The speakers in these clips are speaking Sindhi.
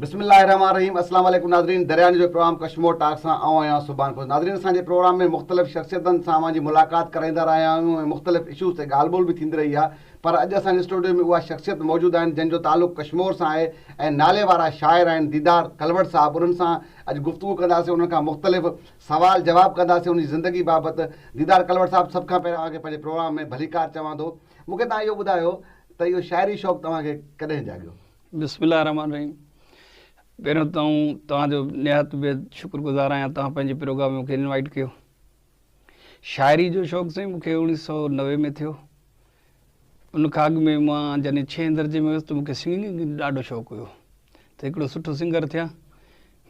بسم الله الرحمٰن الرحيم اسلام عليڪم ناظرين دريا نيوز جو پروگرام ڪشمور ٽاڪ سان آئون آهيان سبحان کوسو ناظرين اسان جي پروگرام ۾ مختلف شخصيتن سان اوهان جي ملاقات ڪرائيندا رهيا آهيون ۽ مختلف اشوز تي ڳالهه ٻولهه به ٿيندي رهي آهي پر اڄ اسان جي اسٽوڊيو ۾ اها شخصيت موجود آهن جن جو تعلق ڪشمور سان آهي ۽ نالي وارا شاعر آهن ديدار ڪلوڙ صاحب انهن سان اڄ گفتگو ڪنداسين انهن کان مختلف سوال جواب ڪنداسين انهن جي زندگي بابت ديدار ڪلوڙ صاحب سڀ کان پهريان اوهان کي پنهنجي پروگرام ۾ ڀليڪار چوان ٿو مون کي توهان اهو ٻڌايو ته اهو شاعري شوق توهان کي ڪڏهن جاڳيو؟ بسم الله الرحمٰن الرحيم پهريون ته آئون توهان جو نهايت بيحد شڪر گذار آهيان توهان پنهنجي پروگرام ۾ مون کي انوائيٽ ڪيو. شاعري جو شوق سائين مون کي اوڻيهه سو 90 ۾ ٿيو. ان کان اڳ ۾ مان جڏهن ڇهين درجي ۾ هيس ته مون کي سنگنگ جو ڏاڍو شوق هيو ته هڪڙو سٺو سنگر ٿيان.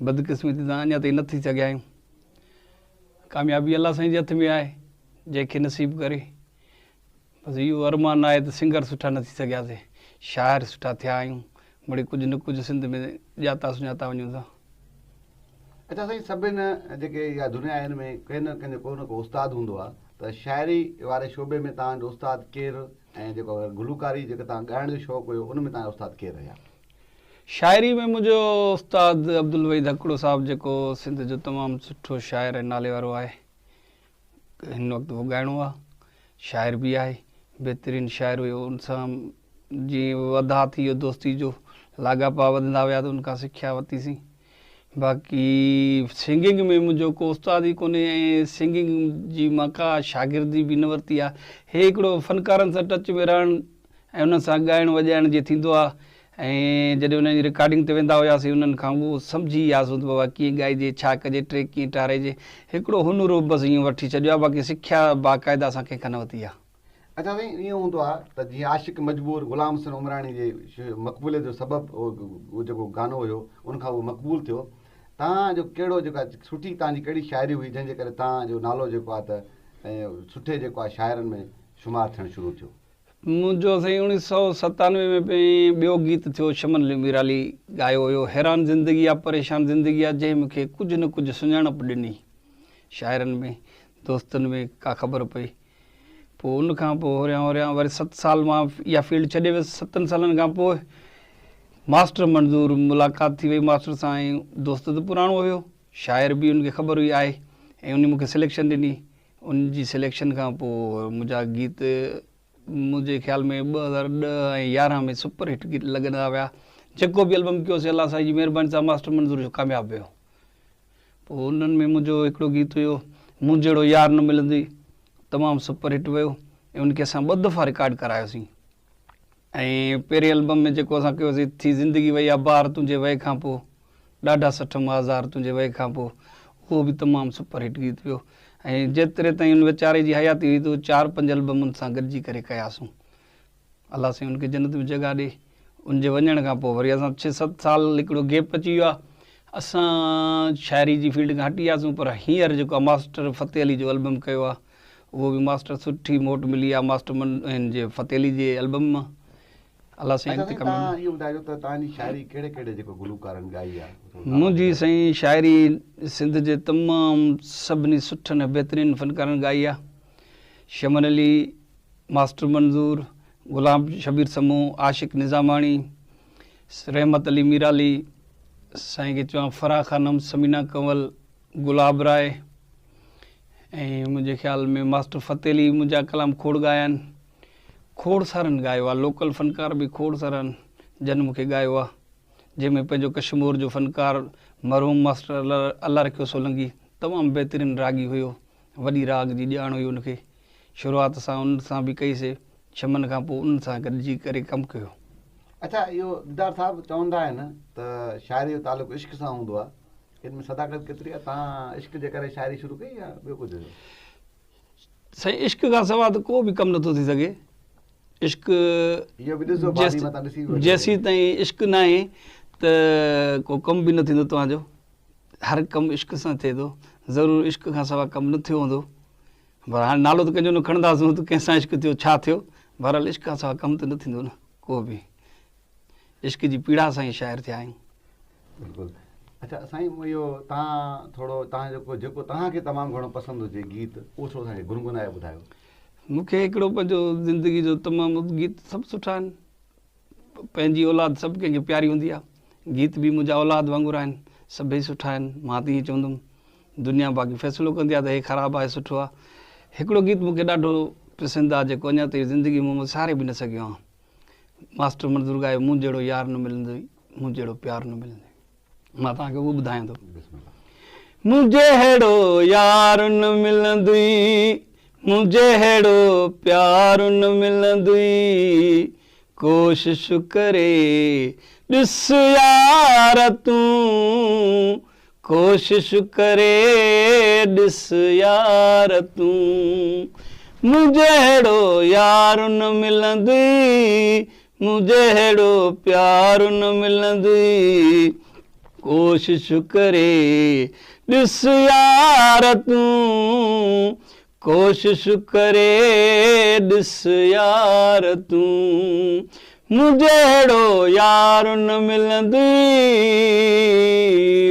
بدقسمتي سان اڃا تائين نه ٿي سگهيا آهيون. ڪاميابي الله سائين جي هٿ ۾ آهي جنهن کي نصيب ڪري. بس اهو ارمان آهي ته سنگر سٺا نه ٿي سگهياسين، شاعر سٺا ٿيا آهيون، مڙئي ڪجهه نه ڪجهه سنڌ ۾ ڄاتا سڃاتا وڃون ٿا. اڇا سائين سڀن جيڪي اها دنيا آهي ان ۾ ڪنهن نه ڪنهن جو ڪو نه ڪو استاد هوندو آهي ته شاعري واري شعبي ۾ توهان جو استاد ڪير ۽ جيڪو گلوڪاري جيڪو توهان ڳائڻ جو شوق هيو ان ۾ توهان جو استاد ڪير رهيا؟ شاعري ۾ منهنجو استاد عبدالوحيد هڪڙو صاحب جيڪو سنڌ جو تمام سٺو شاعر ۽ نالي وارو آهي. هن وقت هو ڳائڻو آ، شاعر به آهي، بهترين شاعر هيو، ان سان جيئن وڌاء ٿي ويو دوستي جو لاڳاپا وڌندا ويا ته ان کان سکيا ورتي سين. باقي سنگنگ ۾ منهنجو ڪو استاد ئي ڪونهي ۽ سنگنگ جي مان ڪا شاگردي به نه ورتي آ. هي هڪڙو فنڪارن سان ٽچ ۾ رهڻ ۽ انهن سان ڳائڻ وڄائڻ جيئن ٿيندو آ ۽ جڏهن انهن جي رڪارڊنگ تي ويندا هياسين انهن کان اهو سمجهي وياسون ته بابا ڪيئن ڳائجي ڇا ڪجي ٽريڪ ڪيئن ٽاريجي هڪڙو هنر بس ائين وٺي ڇڏيو آ باقي سکيا باقاعده اسان ڪنهن کان نه ورتي آ. اڇا سائين ائين هوندو آ ته جيئن عاشق مجبور غلام حسين عمراڻي جي مقبوليت جو سبب اهو جيڪو گانو هيو ان کان اهو مقبول ٿيو توهان جو ڪهڙو جيڪا سٺي توهان جي ڪهڙي شاعري هئي جنهن جي ڪري توهان جو نالو جيڪو آ ته سٺي جيڪو آ شاعرن ۾ شمار ٿيڻ شروع ٿيو. منهنجو سائين اوڻيهه سئو 97 ۾ ٻيو گيت ٿيو شمن علي ميرالي ڳايو هيو حيران زندگي آ پريشان زندگي آ جنهن مون کي ڪجهه نه ڪجهه سڃاڻپ ڏني شاعرن ۾ دوستن ۾ ڪا خبر پئي پوء ان کان پوء هوريان هوريان وري ست سال مان اها فيلڊ ڇڏي ويس ستن سالن کان پوء ماسٽر منظور ملاقات ٿي وئي ماسٽر سان ۽ دوست ته پراڻو هيو شاعر به ان کي خبر هئي آهي ۽ ان مون کي سليڪشن ڏني ان جي سليڪشن کان پوء منهنجا گيت منهنجي خيال ۾ 2010 ۽ 11 ۾ سپر هٽ گيت لڳندا ويا. جيڪو به البم ڪيوسين الله سائين جي مهرباني سان ماسٽر منظور جو ڪامياب ويو. پوء انهن ۾ منهنجو هڪڙو گيت هيو مون جهڙو يار نه ملندي تمام سپر هٽ ويو ۽ ان کي اسان ٻه دفعا رڪارڊ ڪرايوسين. ۽ پهرين البم ۾ جيڪو اسان ڪيوسين ٿي زندگي وئي آ بار تنهنجي وئي کان پوء ڏاڍا سٺم آزار تنهنجي وئي کان پوء اهو به تمام سپر هٽ گيت ويو ۽ جيتري تائين ان ويچاري جي حياتي هئي ته اهي چار پنج البم ان سان گڏجي ڪري ڪياسون الله سائين ان کي جنت ۾ جڳهه ڏي ان جي وڃڻ کان پوء وري اسان ڇهه ست سال هڪڙو گيپ اچي ويو آ اسان شاعري جي فيلڊ کان هٽي وياسون پر هينئر جيڪو آ ماسٽر فتح علي جو البم ڪيو آ اهو به ماسٽر سٺي موٽ ملي آ ماسٽر من هن جي فتح علي جي البم مان الله سائين اڇا اڳتي سائين ڪم توهان اهو ٻڌائجو ته توهان جي شاعري ڪهڙي ڪهڙي جيڪو گلوڪارن ڳائي آ ٿورو نالا منهنجي ٻڌايو. سائين شاعري سنڌ جي تمام سڀني سٺن ۽ بهترين فنڪارن ڳائي آ شمن علي ماسٽر منظور غلام شبير سمون عاشق نظاماڻي رحمت علي ميرالي سائين کي چوان فرح خانم ثمينه ڪنول گلاب راء ۽ منهنجي خيال ۾ ماسٽر فتح علي منهنجا ڪلام کوڙ ڳايا آهن. کوڙ سارن ڳايو آهي لوڪل فنڪار به کوڙ سارا آهن جن مون کي ڳايو آهي جنهن ۾ پنهنجو ڪشمور جو فنڪار مرحوم ماسٽر الله رکيو سولنگي تمام بهترين راڳي هيو وڏي راڳ جي ڄاڻ هئي ان کي شروعات اسان ان سان به ڪئي سي شمن کان پوء ان سان گڏجي ڪري ڪم ڪيو. اڇا اهو ديدار صاحب چوندا آهن ته شاعري جو تعلق عشق سان هوندو آهي ان ۾ صداقت ڪيتري آهي؟ توهان عشق جي ڪري شاعري شروع ڪئي يا ٻيو ڪجهه هيو؟ سائين عشق کان سوا ته ڪو به ڪم نٿو ٿي سگهي. عشق اهو به ڏسو ڀاڀي متان ڏسي به وٺي. جيسين تائين عشق ناهي ته ڪو ڪم به نه ٿيندو توهان جو. هر ڪم عشق سان ٿئي ٿو. ضرور عشق کان سوا ڪم نه ٿيو هوندو. پر هاڻي نالو ته ڪنهن جو نه کڻنداسون ته ڪنهن سان عشق ٿيو ڇا ٿيو. بهرحال عشق کان سوا ڪم ته نه ٿيندو نه ڪو به. عشق جي پيڙا سان ئي شاعر ٿيا آهيون. بلڪل اڇا سائين اهو توهان ٿورو توهان جيڪو جيڪو توهان کي تمام گهڻو پسند هجي گيت اهو ٿورو اسان کي گنگنائي ٻڌايو. مون کي هڪڙو پنهنجو زندگي جو تمام گيت سڀ سٺا آهن پنهنجي اولاد سڀ ڪنهن کي پياري هوندي آهي گيت به منهنجا اولاد وانگر آهن، سڀئي سٺا آهن، مان ته ائين چوندم. دنيا باقي فيصلو ڪندي آهي ته هي خراب آهي سٺو آهي. هڪڙو گيت مون کي ڏاڍو پسند آهي جيڪو اڃا تائين زندگي ۾ وساري به نه سگهيو آهيان. ماسٽر منظور ڳايو مون جهڙو يار نه ملندوئي، مون جهڙو پيار نه ملندوئي. مان توهان کي اهو ٻڌايان ٿو. مون جهڙو يار نه ملندوئي، مون جهڙو پيار نه ملندوئي، ڪوشش ڪري ڏس يار تون، ڪوشش ڪري ڏس يار تون، مون جهڙو يار نه ملندوئي، مون جهڙو پيار نه ملندوئي، ڪوشش ڪري ڏس يار تون، ڪوشش ڪري ڏس يار تون، مون جهڙو يار نه ملندوئي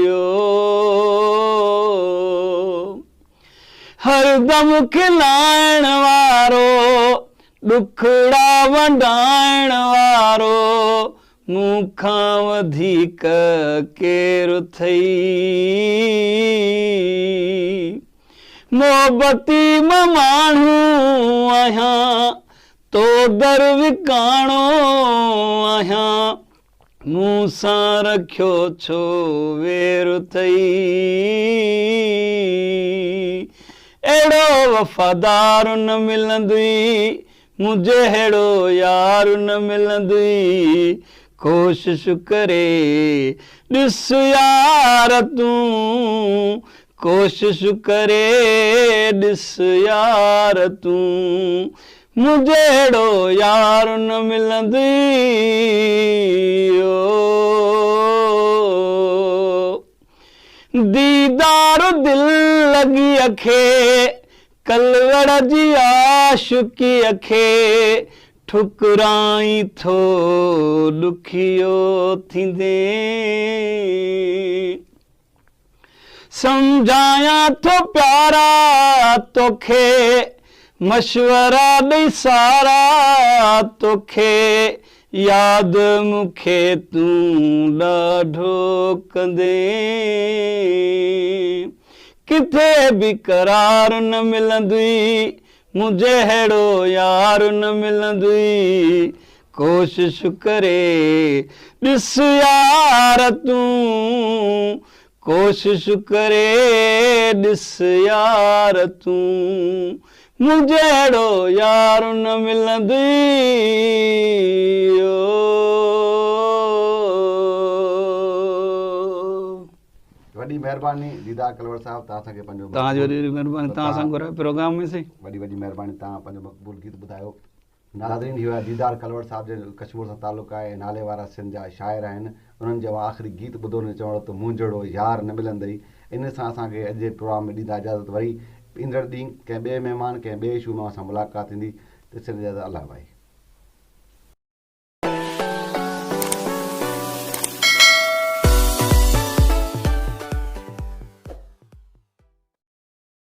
او. هر دم کلائڻ وارو، ڏکڙا ونڊائڻ وارو، مون کان وڌيڪ ڪير اٿئي. محبتي مان ماڻهو آهيان، تو در وڪاڻو آهيان، مون سان رکيو ڇو وير اٿئي. اهڙو وفادار نه ملندوئي، مون جهڙو يار نه ملندوئي، ڪوشش ڪري ڏس يار تون، ڪوشش ڪري ڏس يار تون، مون جهڙو يار نه ملندوئي او. ديدار دل لڳيء کي، ڪلوڙ جي عاشقيء کي، ٺڪرائين ٿو ڏکيو ٿيندين. سمجهايان ٿو پيارا توکي، مشورا ڏئي سارا توکي، ياد مون کي تون ڏاڍو ڪندين. ڪٿي به قرار نه ملندوئي، مون جهڙو يار نه ملندوئي، ڪوشش ڪري ڏس يار تون، ڪوشش ڪري ڏس يار تون، مون جهڙو يار نه ملندوئي او. وڏي مهرباني ديدار ڪلوڙ صاحب توهان اسان کي پنهنجو توهان جي وڏي وڏي مهرباني توهان اسان گهرايو پروگرام ۾ سائين. وڏي وڏي مهرباني توهان پنهنجو مقبول گيت ٻڌايو. ناظرين هي هيا ديدار ڪلوڙ صاحب جن جو ڪشمور سان تعلق آهي ۽ نالي وارا سنڌ جا شاعر آهن انهن جو اوهان آخري گيت ٻڌو نه چوڻو ته مون جهڙو يار نه ملندئي ان سان اسان کي اڄ جي پروگرام ۾ ڏيندا اجازت وري ايندڙ ڏينهن ڪنهن ٻئي مهمان ڪنهن ٻئي اشو ۾ اوهان سان ملاقات ٿيندي تيسين اجازت الله ڀائي.